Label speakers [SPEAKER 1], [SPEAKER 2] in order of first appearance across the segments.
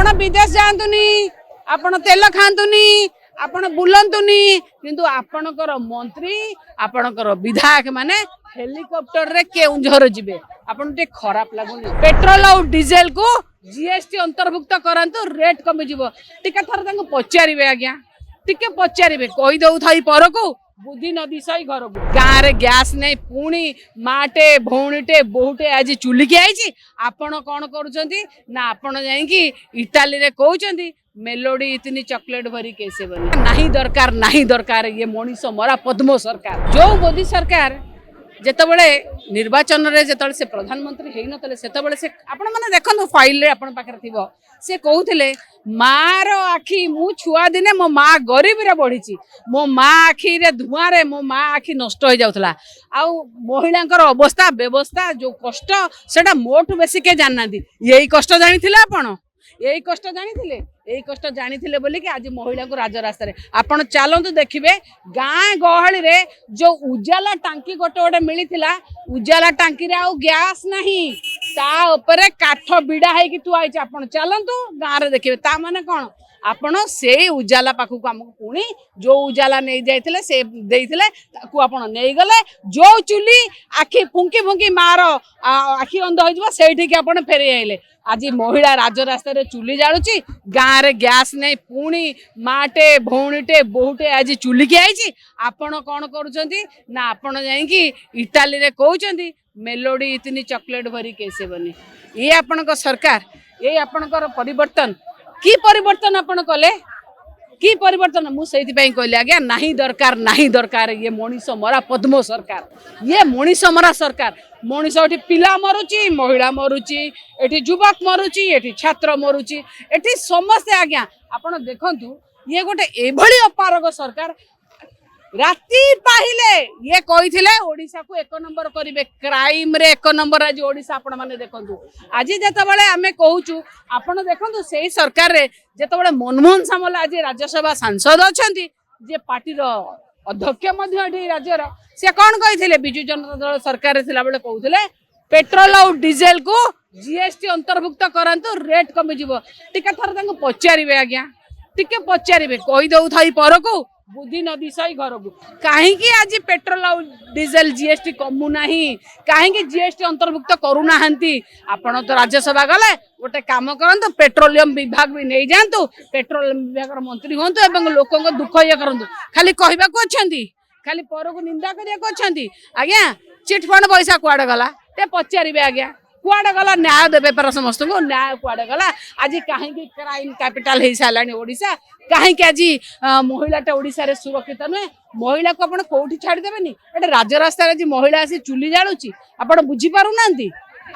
[SPEAKER 1] ଆପଣ ବିଦେଶ ଯାଆନ୍ତୁନି, ଆପଣ ତେଲ ଖାଆନ୍ତୁନି, ଆପଣ ବୁଲନ୍ତୁନି, କିନ୍ତୁ ଆପଣଙ୍କର ମନ୍ତ୍ରୀ, ଆପଣଙ୍କର ବିଧାୟକ ମାନେ ହେଲିକପ୍ଟରରେ କେଉଁଝର ଯିବେ। ଆପଣ ଟିକେ ଖରାପ ଲାଗୁନି? ପେଟ୍ରୋଲ ଆଉ ଡିଜେଲକୁ ଜିଏସଟି ଅନ୍ତର୍ଭୁକ୍ତ କରାନ୍ତୁ, ରେଟ୍ କମିଯିବ। ଟିକେ ଥରେ ତାଙ୍କୁ ପଚାରିବେ ଆଜ୍ଞା, ଟିକେ ପଚାରିବେ। କହିଦଉଥାଇ ପରକୁ, ବୁଦ୍ଧି ନ ଦିଶଇ ଘରକୁ। ଗାଁରେ ଗ୍ୟାସ୍ ନେଇ ପୁଣି ମାଟେ, ଭଉଣୀଟେ, ବୋହୂଟେ ଆଜି ଚୁଲିକି ଆଇଛି। ଆପଣ କ'ଣ କରୁଛନ୍ତି ନା ଆପଣ ଯାଇକି ଇଟାଲୀରେ କହୁଛନ୍ତି, "ମେଲୋଡି इतनी ଚକୋଲେଟ भरी कैसे बनी?" ନାହିଁ ଦରକାର, ନାହିଁ ଦରକାର ଇଏ ମଣିଷ ମରା ପଦ୍ମ ସରକାର। ଯୋଉ ମୋଦି ସରକାର ଯେତେବେଳେ ନିର୍ବାଚନରେ, ଯେତେବେଳେ ସେ ପ୍ରଧାନମନ୍ତ୍ରୀ ହେଇନଥିଲେ, ସେତେବେଳେ ସେ, ଆପଣମାନେ ଦେଖନ୍ତୁ, ଫାଇଲରେ ଆପଣଙ୍କ ପାଖରେ ଥିବ, ସେ କହୁଥିଲେ, ମାର ଆଖି, ମୁଁ ଛୁଆ ଦିନେ ମୋ ମା ଗରିବରେ ବଢ଼ିଛି, ମୋ ମା ଆଖିରେ ଧୂଆଁରେ ମୋ ମା ଆଖି ନଷ୍ଟ ହେଇଯାଉଥିଲା। ଆଉ ମହିଳାଙ୍କର ଅବସ୍ଥା, ବ୍ୟବସ୍ଥା, ଯୋଉ କଷ୍ଟ, ସେଟା ମୋଠୁ ବେଶୀ କିଏ ଜାଣିନାହାନ୍ତି। ଏଇ କଷ୍ଟ ଜାଣିଥିଲେ ଆପଣ? ଏଇ କଷ୍ଟ ଜାଣିଥିଲେ? ଏଇ କଷ୍ଟ ଜାଣିଥିଲେ ବୋଲିକି ଆଜି ମହିଳାଙ୍କୁ ରାଜରାସ୍ତାରେ। ଆପଣ ଚାଲନ୍ତୁ, ଦେଖିବେ, ଗାଁ ଗହଳିରେ ଯୋଉ ଉଜାଲା ଟାଙ୍କି ଗୋଟେ ଗୋଟେ ମିଳିଥିଲା, ଉଜାଲା ଟାଙ୍କିରେ ଆଉ ଗ୍ୟାସ୍ ନାହିଁ, ତା ଉପରେ କାଠ ବିଡ଼ା ହେଇକି ଥୁଆ ହେଇଛି। ଆପଣ ଚାଲନ୍ତୁ, ଗାଁରେ ଦେଖିବେ। ତା ମାନେ କ'ଣ? ଆପଣ ସେଇ ଉଜାଲା ପାଖକୁ ଆମକୁ ପୁଣି, ଯୋଉ ଉଜାଲା ନେଇ ଯାଇଥିଲେ, ସେ ଦେଇଥିଲେ, ତାକୁ ଆପଣ ନେଇଗଲେ। ଯୋଉ ଚୁଲି ଆଖି ଫୁଙ୍କି ଫୁଙ୍କି ମାର ଆଖି ଅନ୍ଧ ହେଇଯିବ, ସେଇଠିକି ଆପଣ ଫେରେଇ ଆଇଲେ। ଆଜି ମହିଳା ରାଜରାସ୍ତାରେ ଚୁଲି ଜାଳୁଛି। ଗାଁରେ ଗ୍ୟାସ୍ ନେଇ ପୁଣି ମାଟେ, ଭଉଣୀଟେ, ବୋହୂଟେ ଆଜି ଚୁଲିକି ଆଇଛି। ଆପଣ କ'ଣ କରୁଛନ୍ତି ନା ଆପଣ ଯାଇକି ଇଟାଲୀରେ କହୁଛନ୍ତି, "ମେଲୋଡି इतनी ଚକୋଲେଟ भरी कैसे बनी?" ଇଏ ଆପଣଙ୍କ ସରକାର? ଏଇ ଆପଣଙ୍କର ପରିବର୍ତ୍ତନ? କି ପରିବର୍ତ୍ତନ ଆପଣ କଲେ? କି ପରିବର୍ତ୍ତନ? ମୁଁ ସେଇଥିପାଇଁ କହିଲି ଆଜ୍ଞା, ନାହିଁ ଦରକାର, ନାହିଁ ଦରକାର ଇଏ ମଣିଷ ମରା ପଦ୍ମ ସରକାର। ଇଏ ମଣିଷ ମରା ସରକାର। ମଣିଷ ଏଠି ପିଲା ମରୁଛି, ମହିଳା ମରୁଛି, ଏଠି ଯୁବକ ମରୁଛି, ଏଠି ଛାତ୍ର ମରୁଛି, ଏଠି ସମସ୍ତେ। ଆଜ୍ଞା, ଆପଣ ଦେଖନ୍ତୁ, ଇଏ ଗୋଟେ ଏଭଳି ଅପାରଗ ସରକାର। ରାତି ପାହିଲେ ଇଏ କହିଥିଲେ ଓଡ଼ିଶାକୁ ଏକ ନମ୍ବର କରିବେ, କ୍ରାଇମରେ ଏକ ନମ୍ବର ଆଜି ଓଡ଼ିଶା। ଆପଣମାନେ ଦେଖନ୍ତୁ, ଆଜି ଯେତେବେଳେ ଆମେ କହୁଛୁ, ଆପଣ ଦେଖନ୍ତୁ, ସେଇ ସରକାରରେ ଯେତେବେଳେ ମନମୋହନ ସାମଲ ଆଜି ରାଜ୍ୟସଭା ସାଂସଦ ଅଛନ୍ତି, ଯେ ପାର୍ଟିର ଅଧ୍ୟକ୍ଷ ମଧ୍ୟ ଏଠି ରାଜ୍ୟର, ସେ କ'ଣ କହିଥିଲେ? ବିଜୁ ଜନତା ଦଳ ସରକାରରେ ଥିଲାବେଳେ କହୁଥିଲେ, ପେଟ୍ରୋଲ ଆଉ ଡିଜେଲକୁ ଜିଏସଟି ଅନ୍ତର୍ଭୁକ୍ତ କରାନ୍ତୁ, ରେଟ୍ କମିଯିବ। ଟିକେ ଥରେ ତାଙ୍କୁ ପଚାରିବେ ଆଜ୍ଞା, ଟିକେ ପଚାରିବେ। କହିଦଉଥାଇ ପରକୁ, ବୁଦ୍ଧି ନ ଦିଶଇ ଘରକୁ। କାହିଁକି ଆଜି ପେଟ୍ରୋଲ ଆଉ ଡିଜେଲ ଜିଏସଟି କମୁନାହିଁ? କାହିଁକି ଜିଏସଟି ଅନ୍ତର୍ଭୁକ୍ତ କରୁନାହାନ୍ତି? ଆପଣ ତ ରାଜ୍ୟସଭା ଗଲେ, ଗୋଟେ କାମ କରନ୍ତୁ, ପେଟ୍ରୋଲିୟମ ବିଭାଗ ବି ନେଇଯାଆନ୍ତୁ, ପେଟ୍ରୋଲିୟମ ବିଭାଗର ମନ୍ତ୍ରୀ ହୁଅନ୍ତୁ ଏବଂ ଲୋକଙ୍କ ଦୁଃଖ ଇଏ କରନ୍ତୁ। ଖାଲି କହିବାକୁ ଅଛନ୍ତି, ଖାଲି ପରକୁ ନିନ୍ଦା କରିବାକୁ ଅଛନ୍ତି। ଆଜ୍ଞା, ଚିଟଫଣ୍ଡ ପଇସା କୁଆଡ଼େ ଗଲା? ଟିକେ ପଚାରିବେ ଆଜ୍ଞା, କୁଆଡ଼େ ଗଲା? ନ୍ୟାୟ ଦେବେ ପରା ସମସ୍ତଙ୍କୁ, ନ୍ୟାୟ କୁଆଡ଼େ ଗଲା? ଆଜି କାହିଁକି କ୍ରାଇମ୍ କ୍ୟାପିଟାଲ ହେଇସାରିଲାଣି ଓଡ଼ିଶା? କାହିଁକି ଆଜି ମହିଳାଟା ଓଡ଼ିଶାରେ ସୁରକ୍ଷିତ ନୁହେଁ? ମହିଳାକୁ ଆପଣ କୋଉଠି ଛାଡ଼ିଦେବେନି। ଏଟା ରାଜରାସ୍ତାରେ ଆଜି ମହିଳା ଆସି ଚୁଲି ଜାଳୁଛି। ଆପଣ ବୁଝିପାରୁନାହାନ୍ତି?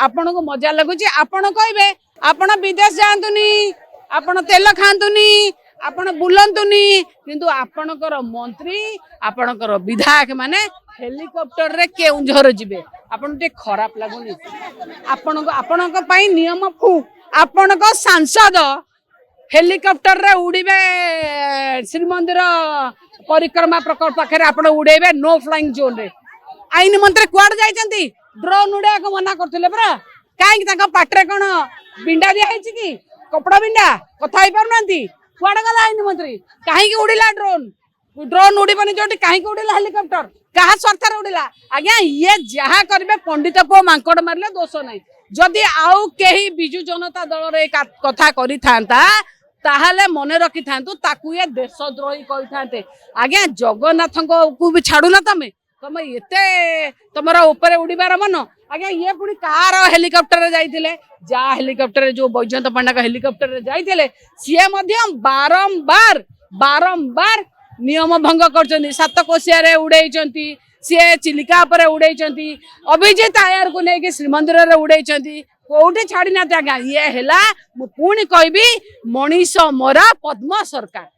[SPEAKER 1] ଆପଣଙ୍କୁ ମଜା ଲାଗୁଛି। ଆପଣ କହିବେ, ଆପଣ ବିଦେଶ ଯାଆନ୍ତୁନି, ଆପଣ ତେଲ ଖାଆନ୍ତୁନି, ଆପଣ ବୁଲନ୍ତୁନି, କିନ୍ତୁ ଆପଣଙ୍କର ମନ୍ତ୍ରୀ, ଆପଣଙ୍କର ବିଧାୟକ ମାନେ ହେଲିକପ୍ଟରରେ କେଉଁଝର ଯିବେ। ଆପଣ ଟିକେ ଖରାପ ଲାଗୁନି? ଆପଣଙ୍କ ପାଇଁ ନିୟମ ଫୁ। ଆପଣଙ୍କ ସାଂସଦ ହେଲିକପ୍ଟରରେ ଉଡ଼ିବେ, ଶ୍ରୀମନ୍ଦିର ପରିକ୍ରମା ପ୍ରକଳ୍ପ ପାଖରେ ଆପଣ ଉଡ଼େଇବେ ନୋ ଫ୍ଲାଇଂ ଜୋନରେ। ଆଇନ ମନ୍ତ୍ରୀ କୁଆଡ଼େ ଯାଇଛନ୍ତି? ଡ୍ରୋନ୍ ଉଡ଼େଇବାକୁ ମନା କରୁଥିଲେ ପରା। କାହିଁକି ତାଙ୍କ ପାଟିରେ କ'ଣ ବିଣ୍ଡା ଦିଆ ହେଇଛି କି? କପଡ଼ା ବିଣ୍ଡା, କଥା ହେଇପାରୁନାହାନ୍ତି? କୁଆଡ଼େ ଗଲା ଆଇନ ମନ୍ତ୍ରୀ? କାହିଁକି ଉଡ଼ିଲା ଡ୍ରୋନ୍? ଡ୍ରୋନ୍ ଉଡ଼ିବନି ଯୋଉଠି, କାହିଁକି ଉଡ଼ିଲା ହେଲିକପ୍ଟର? କାହା ସ୍ୱାର୍ଥରେ ଉଡ଼ିଲା? ଆଜ୍ଞା, ଇଏ ଯାହା କରିବେ, ପଣ୍ଡିତ ପୁଅ ମାଙ୍କଡ଼ ମାରିଲେ ଦୋଷ ନାହିଁ। ଯଦି ଆଉ କେହି ବିଜୁ ଜନତା ଦଳର ଏ କଥା କରିଥାନ୍ତା, ତାହେଲେ ମନେ ରଖିଥାନ୍ତୁ, ତାକୁ ଇଏ ଦେଶଦ୍ରୋହୀ କହିଥାନ୍ତେ। ଆଜ୍ଞା, ଜଗନ୍ନାଥଙ୍କୁ ବି ଛାଡୁନା ତମେ। ତମେ ଏତେ ତମର ଉପରେ ଉଡ଼ିବାର ମନ। ଆଜ୍ଞା, ଇଏ ପୁଣି କାହାର ହେଲିକପ୍ଟରରେ ଯାଇଥିଲେ? ଯାହା ହେଲିକପ୍ଟରରେ, ଯୋଉ ବୈଜୟନ୍ତ ପଣ୍ଡାଙ୍କ ହେଲିକପ୍ଟରରେ ଯାଇଥିଲେ, ସିଏ ମଧ୍ୟ ବାରମ୍ବାର ବାରମ୍ବାର ନିୟମ ଭଙ୍ଗ କରୁଛନ୍ତି। ସାତକୋଶିଆରେ ଉଡେଇଛନ୍ତି ସିଏ, ଚିଲିକା ଉପରେ ଉଡେଇଛନ୍ତି, ଅଭିଜିତ ଆୟାରକୁ ନେଇକି ଶ୍ରୀମନ୍ଦିରରେ ଉଡେଇଛନ୍ତି। କୋଉଠି ଛାଡି ନାହାନ୍ତି ଆଜ୍ଞା। ଇଏ ହେଲା, ମୁଁ ପୁଣି କହିବି, ମଣିଷ ମରା ପଦ୍ମ ସରକାର।